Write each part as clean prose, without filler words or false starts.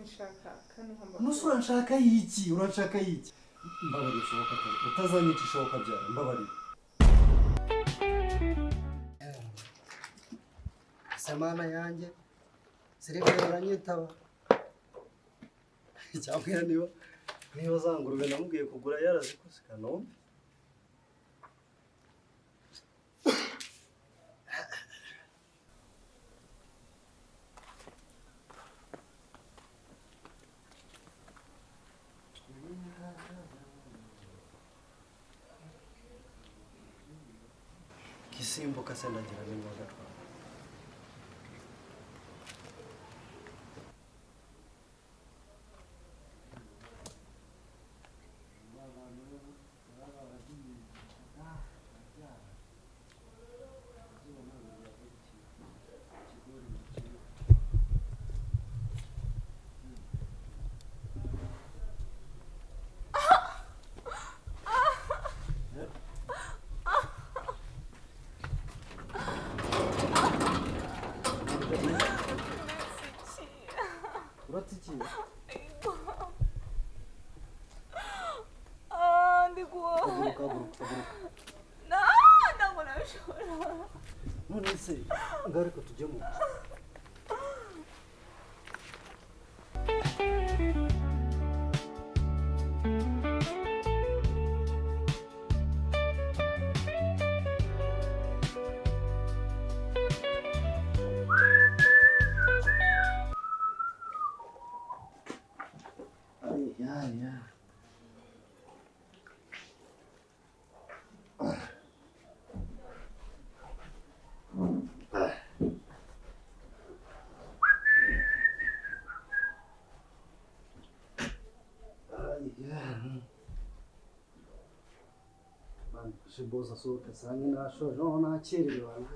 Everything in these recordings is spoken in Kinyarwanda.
Nshaka kandi ngomba. Nuse uranshaka yiki? Uranshaka yiki? Mbabarira ishoboka utazanyica, ishoboka byara, mbabarira. Samana yanjye Siriviya aranyitaba cyangwa niba za ngurube namubwiye kugura yarazikoze kanombe. Gisimbuka se ndagira n'ingoga twara. Uratsikiye? Ah, ndi guhaha. Haguruka, haguruka, haguruka. Ntabwo nabishobora. None se ngaruka tujye mu nzu. Ay, ay, ay. Mani boza asohoka asange nashoje, noneho nakerewe wanjye.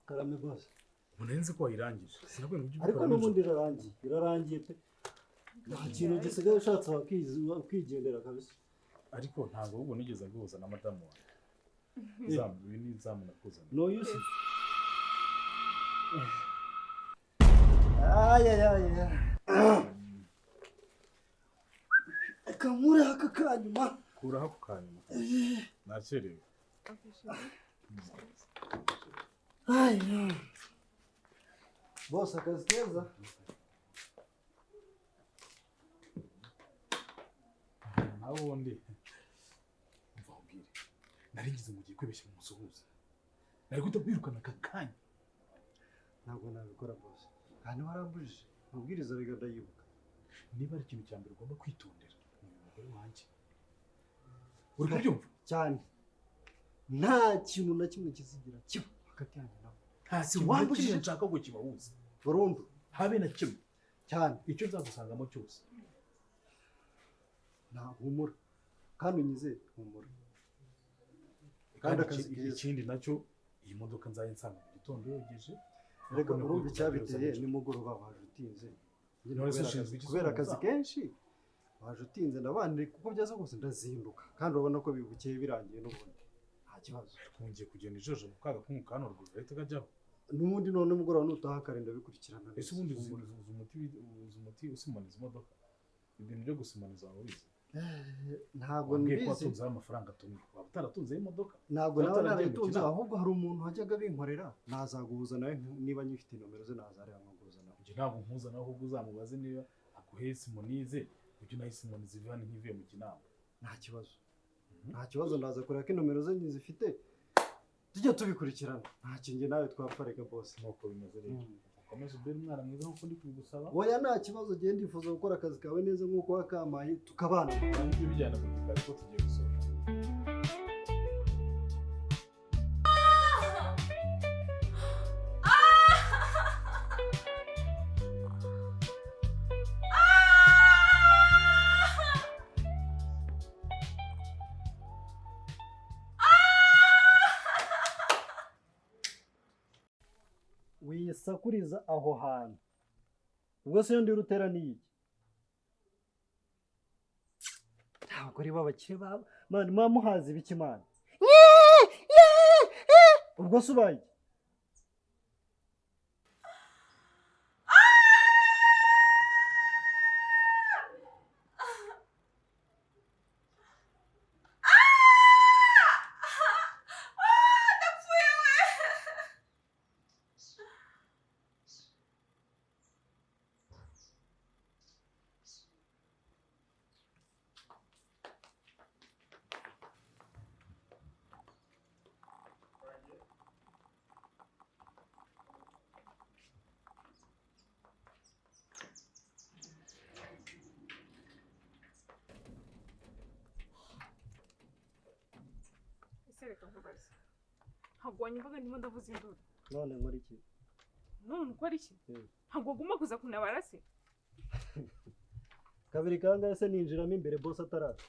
Karame rwose. Umuntu ko wayirangije, sinakubwiye ngo ujye Ariko ubikora n'ubundi nijoro. Irarangiye, irarangiye pe, nta kintu gisigaye, ushatse wakigendera kabisa. Ariko ntabwo ahubwo nigeze guhuza na madamu wawe. Izamu ibi ni izamu nakuzaniye. No use. Ay ay ay ay, reka nkureho aka kanyuma. Kuraho ako kanyuma, nakerewe. Ay, ay. Bose, akazi keza. Nawe ubundi umva nkubwire, nari ngize ngo ugiye kwibeshya ngo umusuhuze, nari guhita kwirukana aka kanya. Ntabwo nabikora bose, kandi warambujije amabwiriza, reka ndayibuka. Niba ari ikintu cya mbere ugomba kwitondera ni uyu mugore wanjye, uri kubyumva? Cyane, nta kintu na kimwe kizigira kiba hagati yanjye nawe. Nta kintu na Wambujije. kimwe nshaka ngo kibahuze. Burundu. Habe na kimwe. Cyane. Icyo nzagusangamo cyose. Nta, humura kandi unyizere, humura kandi Kandi akazi keza. Ikindi nacyo, iyi modoka nzajya nsanga mu gitondo yogeje. Reka. Kuko Urumva nakwiye icyabiteye kujya nimugoroba waje utinze. Nyine None se kubera ushinzwe iki kubera akazi se? kenshi waje utinze, ndabandi kuko byaza kose ndazinduka, kandi urabona ko bibukeye birangiye n'ubundi nta kibazo. Ngiye kugenda ijojo mu kaga k'umukara hano ruguru gahita kajyaho. N'ubundi none nimugoroba nutaha kare ndabikurikirana Ese neza. ubundi Humura. uzi umuti usimaniza imodoka? Ibintu byo gusimaniza waba ubizi? Ntabwo Wambwiye ko mbizi. watunzeho amafaranga tumwe, waba utaratunzeho imodoka? Ntabwo Waba nawe utaragiye mu narayitunze kinama? Ahubwo hari umuntu wajyaga abinkorera, nazaguhuza nawe niba nyifite nomero ze, nazareba nkaguhuza nawe. Njye ntabwo nkuza nawe, ahubwo uzamubaze niba aguheye simonize, ujye unayisimoniza ive hano nkivuye mu kinama. Nta kibazo, nta kibazo, ndaza kureba ko inomero ze nyizifite, tujye tubikurikirana, nta kintu nawe twapfa reka bose. Nuko bimeze rero, ukomeze ubere umwana mwiza nk'uko ndi kubigusaba. Oya, nta kibazo, genda, ndifuza gukora akazi kawe neza nk'uko wakampaye, tukabana. Ibyo bijyana mu gikari ko tugiye gusohoka. Wisakuriza aho hantu. Ubwo se iyo ndi rutera ni iki? Abagore b'abakire ba mani muba muhazi ibiki mani? Ubwo se ubaye iki? Ese reka nkubaze, ntabwo wanyumvaga ndimo ndavuza induru? None nkora iki? None ukora iki? Ntabwo wagomba kuza kuntabara se? Kabiri kangahe se ninjiramo imbere boss ataraza?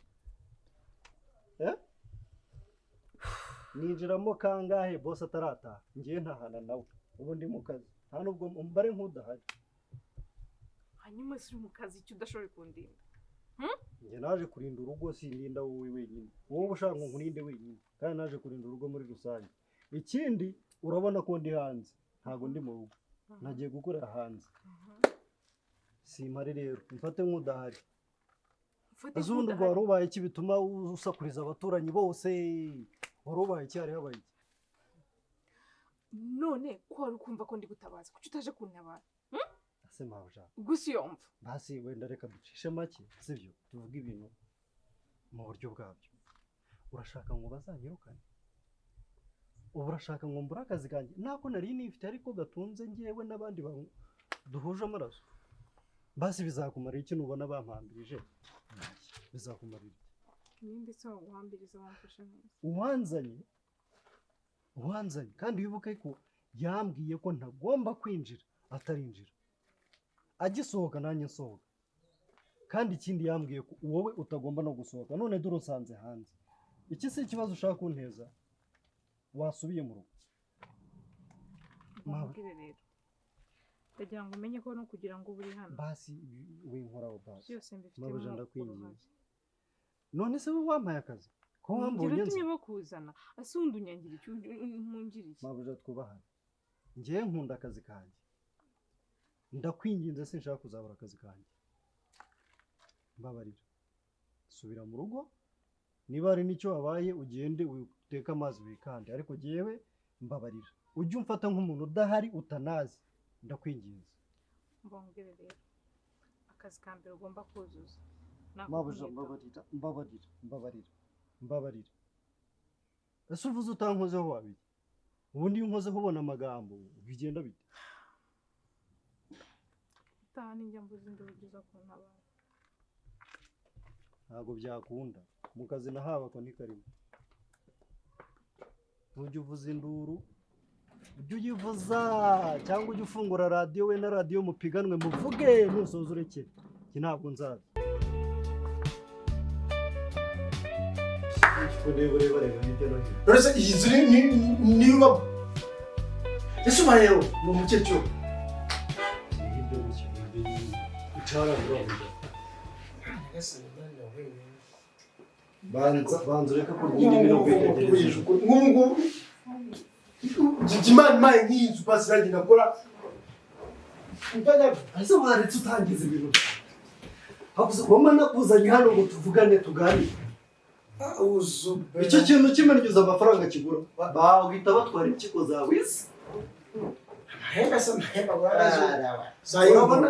Eh? Ninjiramo kangahe boss atarataha? Ngiye ntahana nawe. Ubu ndi mu kazi. Nta nubwo umbare nk'udahari. Hanyuma se uri mu kazi icyo udashoboye kundinda? Njye naje kurinda urugo, sindinda wowe wenyine. Wowe ushaka ngo nkurinde wenyine. Kandi naje kurinda urugo muri rusange. Ikindi urabona ko ndi hanze. Ntago ndi mu rugo. Nagiye gukorera hanze. Simpari rero, mfate nk'udahari. Ese ubundi ubwo wari ubaye iki bituma usakuriza abaturanyi bose? Wari ubaye iki? Hari habaye iki? None ko wari ukumva ko ndi gutabaza, kuki utaje kuntabara? Ese mabuja, Gusa iyo mva. basi wenda reka ducishe make, sibyo? Tuvuge ibintu mu buryo bwabyo. Urashaka ngo bazanyirukane? Ubu urashaka ngo mbure akazi kanjye? Nako nari nifite ariko gatunze njyewe n'abandi bantu duhuje amaraso. Basi bizakumarira iki nubona bampambirije? Bizakumarira iki? Ninde se waguhambiriza wamfashe neza? Uwanzanye, uwanzanye kandi wibuke ko yambwiye ko ntagomba kwinjira atarinjira. Agisohoka nanjye nsohoka. Kandi ikindi yambwiye ko wowe utagomba no gusohoka. None dore usanze hanze. Iki si ikibazo ushaka kunteza? Wasubiye mu rugo. Mbabwire rero, ndagira ngo umenye ko no kugira ngo ube uri hano. Basi winkoraho basi. Byose mbifitemo Mabuja ndakwinginze. uruhare. None se wowe wampaye akazi? Ko wambonye Ngira nzi? utumye bakuzana, ese undi unyangira iki? Ungira iki? Mabuja twubahane. Njyewe nkunda akazi kanjye. Ndakwinginze sinshaka kuzabura akazi kanjye. Mbabarira. Subira mu rugo. Niba hari n'icyo wabaye ugende uteke amazi wikande, ariko jyewe mbabarira. Ujye umfata nk'umuntu udahari utanazi. Ndakwinginze. Mbongere rero, akazi ka mbere ugomba kuzuza. Mabuja mbabarira, mbabarira, mbabarira, mbabarira. Ese uvuze utankozeho wabiki? Ubundi iyo unkozeho ubona amagambo bigenda bite? Utaha ninjya mbuza induru uza kuntabara. Ntabwo byakunda. Mu kazi nahawe ako ntikarimo. Ntujya uvuza induru, ujye uyivuza cyangwa ujye ufungura radiyo we na radiyo mupiganwe muvuge nusoza urekere. Njye ntabwo nzaza. Ureba ureba hirya no hino. Uretse iyi nzu niyo ubamo. Ese uba rero ni umukecuru. Hirya gutya, hirya hino. Icara uravuga. Banza banza ureke kurya indimi no kwitegereza. Nk'ubu ngubu Imana impaye nk'iyi nzu basi nanjye nakora. Ese waretse utangiza ibintu hakuze kuba nakuzanye hano ngo tuvugane tuganire. Icyo kintu kimenyuza amafaranga kigura bahita batwara impyiko zawe isi. Urabona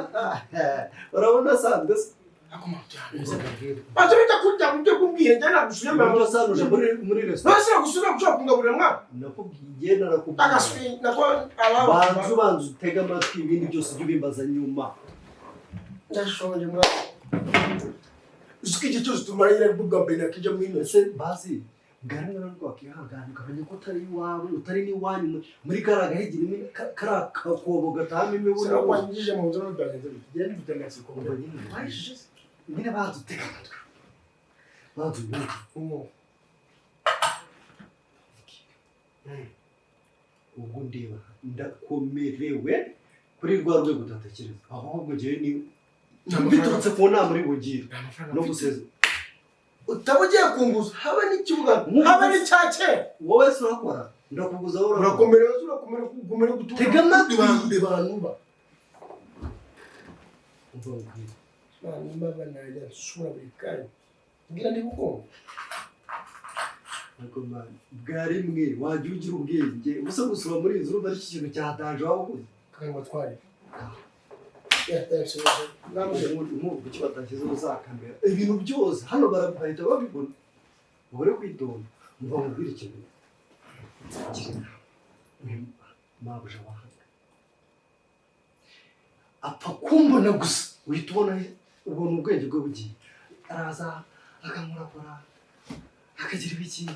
urabona asanzwe se. Baza bita kurya ibyo kumbwira njye nagusubira mbere. Ibyo asanuje muri resitora. None se nagusubira gushaka kungaburira mwana? Nakubwiye narakubwiye. Agaswi nako ababa. Banza ubanza utege amatwi ibindi byose ujye ubimbaza nyuma. Ndashonje mwana. Uzi igihe cyose tumara nyine bwa mbere nakijya muri ino. Ese basi ngaragara ko wakihangana ukamenya ko utari iwawe utari n'iwanyu muri kariya gahigi kariya kakobo gatahamo imibu. Sinakwanjije mu nzu n'ubwagenze bite? Genda ufite amatsiko. Umva nyine. Nyine banza utege amatwi. Banza unyumve. Ubwo ndeba ndakomerewe kuri rwa rwego utatekereza, ahubwo ngewe ni biturutse ku nama uri bugire Nta mafaranga no mfite. gusezera. Utaba ugiye kunguza habe n'ikibuga, Nkuguza. habe n'icya kera. Wowe se urakora? Ndakuguza, wowe urakora? Urakomerewe, urakomerewe, ukomerewe gutura. Tega amatwi. Bantu ba Umva nkubwire. Hanyuma banajya nsura buri kanya, mbwira ndi gukunda. Ariko man, bwa rimwe wajya ugira ubwenge. Ubusa gusura muri iyi nzu, urumva ari iki kintu cyatanje waba ukoze? Kandi batware. Nk'ubu kuki batashyizeho za kamera? Ibintu byose hano bahita babibona. Ubure kwitonda. Umva nkubwire ikintu. Gira inama. Uyu mabuja wahanga apfa kumbona gusa, uhita ubona ubwenge bwe bugiye. Araza akankorakora, akagira ibiki.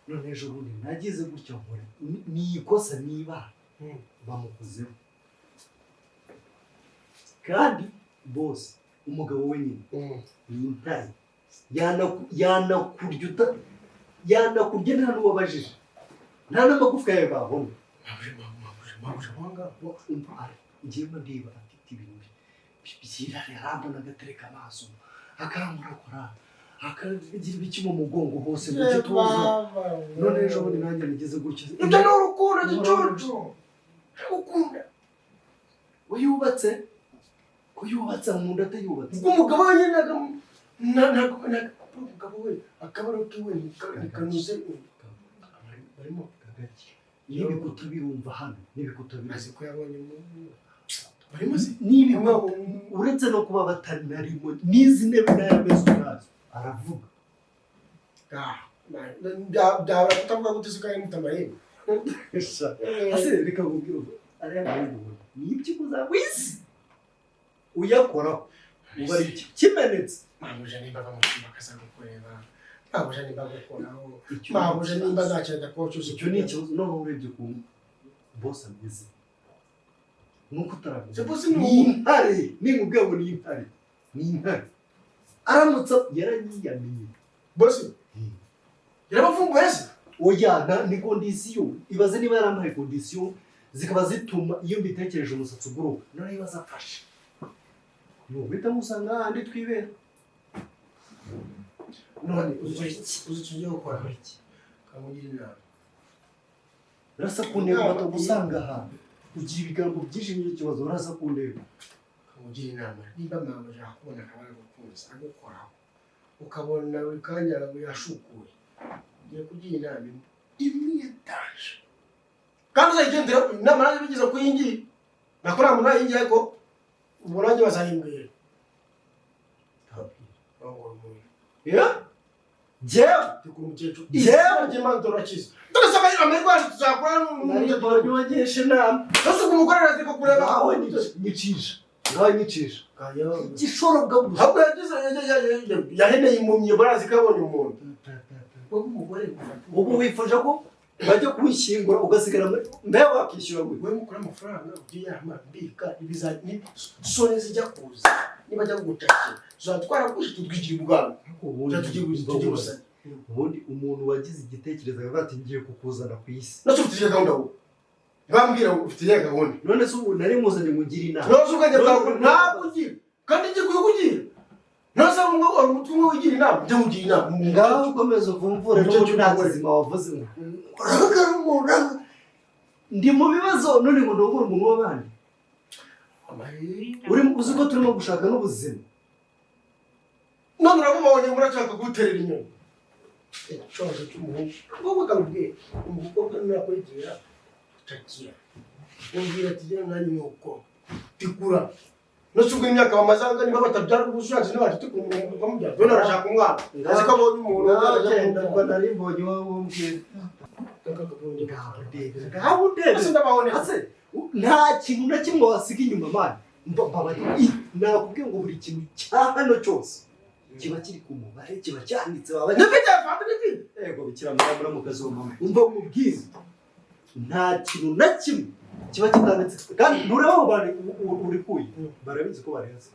None ejo bundi nagize gutya nkora ni ikosa, niba bamukozeho, kandi bose umugabo we nyine ni intare. Yanakurya yanakurya nta n'uwabajije, nta n'amagufwa yawe babona. Mabuja wanga. Umva, njyewe ndeba afite ibintu byirare, arambona agatereka amaso, akankorakora, akagira ibiki mu mugongo hose, mu gituza. None ejo bundi nanjye nageze gutya. Ibyo ni urukundo, gicucu, gukunda. We yubatse ko yubatse nkunda atayubatse. Ubwo umugabo we nyine umugabo we akabaro kiwe ntikanyuze barimo. N'ibikuta birumva hano, n'ibikuta birumva. Azi ko yabonye umuntu barimo se. N'ibikuta, uretse no kuba batanarimo, n'izi ntebe n'aya meza ubwazo aravuga. Byabura kutavuga gute se kandi mutamahembe? Ase reka nkubwire, ubu ariya mahembe ubona ni impyiko za wisi, uyakoraho uba ari iki kimenetse. Mabuja nimba ava mu cyumba akaza kukureba, mabuja nimba agukoraho, Icyo mabuja nimba nta kintu adakuba cyose. Icyo ni ikibazo. Noneho urebye ukuntu bose ameze, nuko utaravuga. Se boss ni ni intare, ninkubwira ngo ni intare, ni intare. Aramutse yaranyiyamiye. Boss yarabavumbuye se? Oya, ni condition. Ibaze niba yarampaye condition zikaba zituma iyo mbitekereje umusatsi uguruka. None ibaze afashe ni uguhitamo usanga ahandi twibera. None uzi icyo ugiye gukora? Iki? Kamugira inama. Urasa ku ntego, batagusanga ahantu ugira ibigambo byinshi, nicyo kibazo. Urasa ku ntego. Kamugira inama, nimba mabuja akubona akaba aragukunze, agukoraho, ukabona buri kanya yashukuye, ugiye kugira inama imwe imwe yataje kandi uzayigendera. Inama nanjye bigeze ku iyi ngiyi, nako ntabwo nayingiye, ariko ubu nanjye bazayimbwira. Rongora umuntu. Yeah? Jyewe? Tikura umukecuru. Jyewe? Ry'Imana turakize. Dore se amahirwe yacu tuzakura. Nari mbonye uwagisha inama. Ese ubwo umugore araza kureba? Ngaho nyicisha, ngaho nyicisha igishoro bwa gusa. Ahubwo yagize yaheneye impumyi, barazi ko yabonye umuntu. Wowe umugore ufata Ubu wifuje ko bajya kuwishyingura ugasigara muri mbe, wakishyura gute? Wowe mukura amafaranga ujye yama mbika ibiza ni sone zijya kuza, niba ajya kugutakira tuzatwara kwishe tutwigira ubwami. Ubundi tujye gusana. Ubundi umuntu wagize igitekerezo akavuga ati ngiye kukuzana ku isi. Nase ufite iyihe gahunda? Wowe bambwira ngo ufite iyihe gahunda? None se ubu nari muzanye ngo ungire inama? Nose ubwenge bwawe ntabwo ugira, kandi ngiye kukugira. Nose umwe umutwe umwe wigira inama, njye nkugira inama. Ngaho ukomeza uvumvure. Umukecuru N'ubundi nta w'umugore. kizima wavuze ngo ndi mu bibazo, none ngo ndongore umuntu w'abandi. Uri uzi ko turimo gushaka n'ubuzima. None uramubonye, murashaka kuguterera inyoni, icozo cy'umuhungu. Wowe kamubwira umukobwa nakwegera utakira, umbwira ati gira nanjye nuko tikura. Nose ubwo imyaka bamaze aha niba batabyara, ubu ushatse ntibaje tikura umuntu ukamubyara. None arashaka umwana, azi ko abonye umuntu. Ngagenda ngo nari mbonye wowe umbwira. Ngaho ndebera, ngaho ndebera. Ese ndababonera? Ase, nta kintu na kimwe wasiga inyuma, man. Mbabarira, nakubwiye ngo buri kintu cya hano cyose kiba kiri ku mubare, kiba cyanditse, baba Nifite fanta, nifite. Yego, bikira Mariya muramukazi wa mama. Umva umubwize, nta kintu na kimwe kiba kitanditse, kandi ntureba abo bantu uri kuye barabizi ko barenze.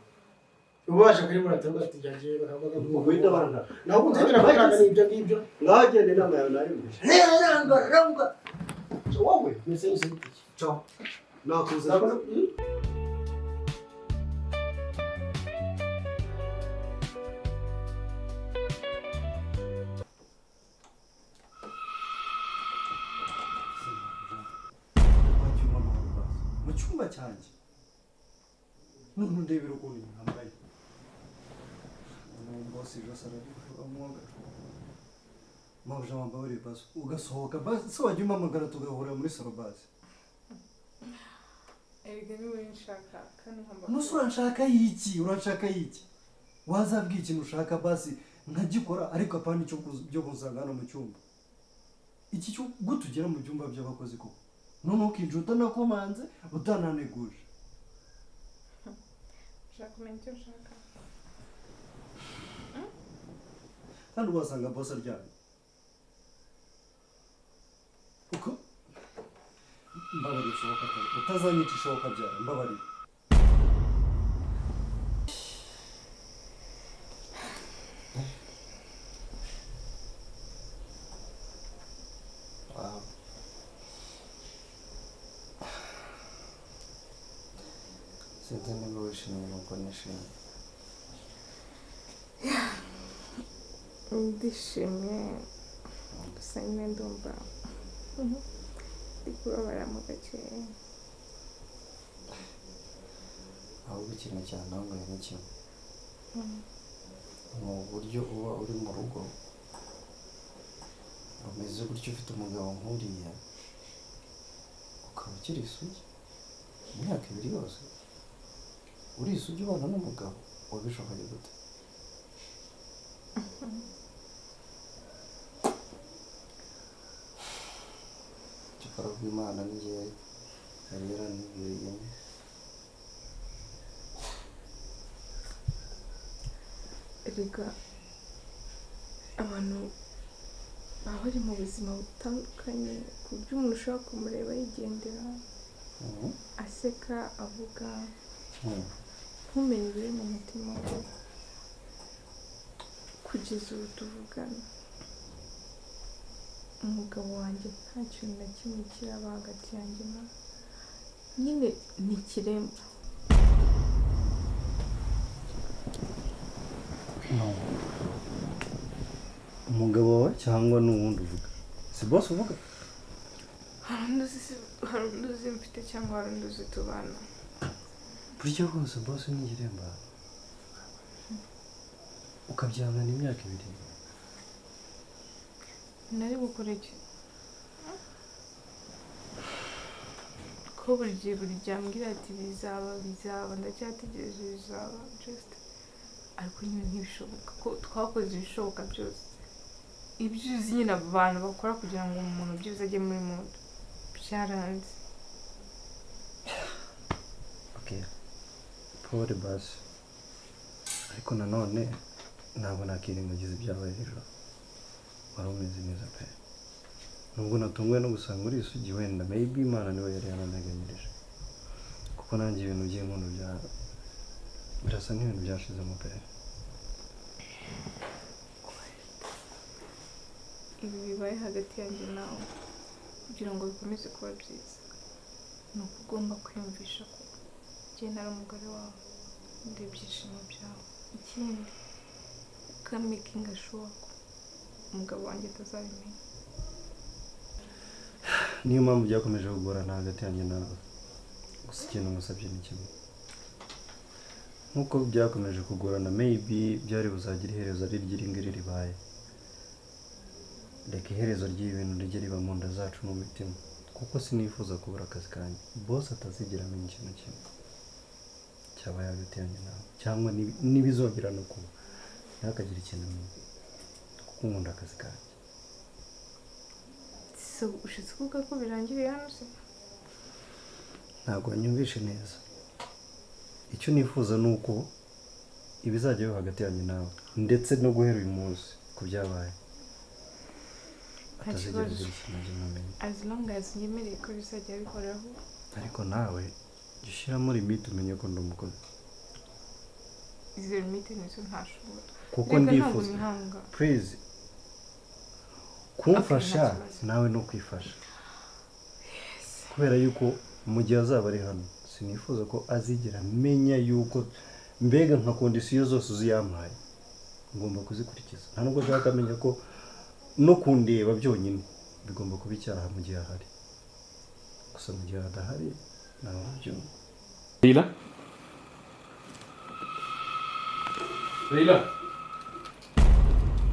Ubasha kuri muratabwa ati jyaje bakavuga. Uguhita barana. Naho ubundi ngira amafaranga ni ibyo ngibyo. Ngaho genda, inama yawe nayumvise. Ranga ranga. Wowe Mbese nise bitiki. Ciao. Nakuzana. Mu cyumba cyanjye none ndebera ukuntu yambaye. Bosi yose arabikora. Mabuja wambaye basi ugasohoka basi se wajya umpamagara tugahura muri salo basi. Erega niwe nshaka kandi nkamba. Nuse uranshaka yiki? Uranshaka yiki? Wazabwiye ikintu ushaka basi nkagikora, ariko apana icyo byo kunsanga hano mu cyumba. Iki cyo gutugera mu byumba by'abakozi koko. None ukinjira utanakomanze utananeguje. Ushaka kumenya icyo nshaka? Kandi wasanga boss aryamye. Uko mbabarira ishoboka utazanyica ishoboka byara mbabarira. Wow. Sinzi niba wishimye nuko nishimye. Ndishimye gusa nyine ndumva ndi kubabara mu gakeya. Ahubwo ikintu cyantanguye ni kimwe, ni uburyo uba uri mu rugo rumeze gutyo ufite umugabo nk'uriya ukaba ukiri isugi imyaka 2 yose uri isugi ubana n'umugabo wabishoboye gute? Cyakora bw'Imana ni njye yari yaranibwiriye. Erega abantu baba bari mu buzima butandukanye ku buryo umuntu ushobora kumureba yigendera aseka avuga ntumenye ibiri mu mutima we. Kugeza ubu tuvugana umugabo wanjye nta kintu na kimwe kiraba hagati yanjye na nyine ni ikiremba. Umugabo wawe cyangwa n'uwundi uvuga? Si boss uvuga? Hari undi uzi mfite cyangwa hari undi uzi tubana. Buryo bwose boss ni ikiremba ukabyangana imyaka 2. Nari gukora iki? Ko buri gihe ambwira ati bizaba bizaba, ndacyategereje bizaba just, ariko nyine ntibishoboka ko twakoze ibishoboka byose. Ibyo uzi nyine abantu bakora kugira ngo umuntu byibuze ajye muri mood byaranze. Okay. Pole basi. Ariko nanone ntabwo nakirengagiza ibyabaye ejo. Wari umeze neza pe. Nubwo natunguwe no gusanga uri isugi wenda maybe Imana niwe yari yaranteganyirije. Kuko nanjye ibintu by'inkondo bya birasa nk'ibintu byashizemo pe. Ibi bibaye hagati yanjye nawe kugira ngo bikomeze kuba byiza ni uko ugomba kwiyumvisha ko njye nari umugore wawe ndi ibyishimo byawe. Ikindi ukamakinga sure ko umugabo wanjye atazabimenya. Niyo mpamvu byakomeje kugorana hagati yanjye nawe. Gusa ikintu ngusabye ni kimwe, nkuko byakomeje kugorana maybe byari buzagira iherezo ari ry'iri ngiri ribaye. Reka iherezo ry'ibi bintu rijye riba mu nda zacu mu mitima, kuko sinifuza kubura akazi kanjye. Boss atazigera amenya ikintu kimwe cyabaye hagati yanjye nawe, cyangwa n'ibizongera no kuba ntihakagire ikintu amenya, kuko nkunda akazi kanjye. So ushatse kuvuga ko birangiriye hano se? Ntabwo wanyumvishe neza. Icyo nifuza ni uko ibizajya biba hagati yanjye nawe ndetse no guhera uyu munsi ku byabaye atazigera agira ikintu na kimwe amenya. As long as nyemereye ko bizajya bihoraho. Ariko nawe jya ushyiramo limite umenye ko ndi umukozi. Izo limite nizo ntashobora. Kuko ndifuza. Please kumfasha nawe no kwifasha. Kubera yuko mu gihe azaba ari hano sinifuza ko azigera amenya yuko mbega nka condition zose uziyampaye ngomba kuzikurikiza. Nta nubwo ashaka amenya ko no kundeba byonyine bigomba kuba icyaha mu gihe ahari. Gusa mu gihe adahari ntawe ubyumva. Leila? Leila?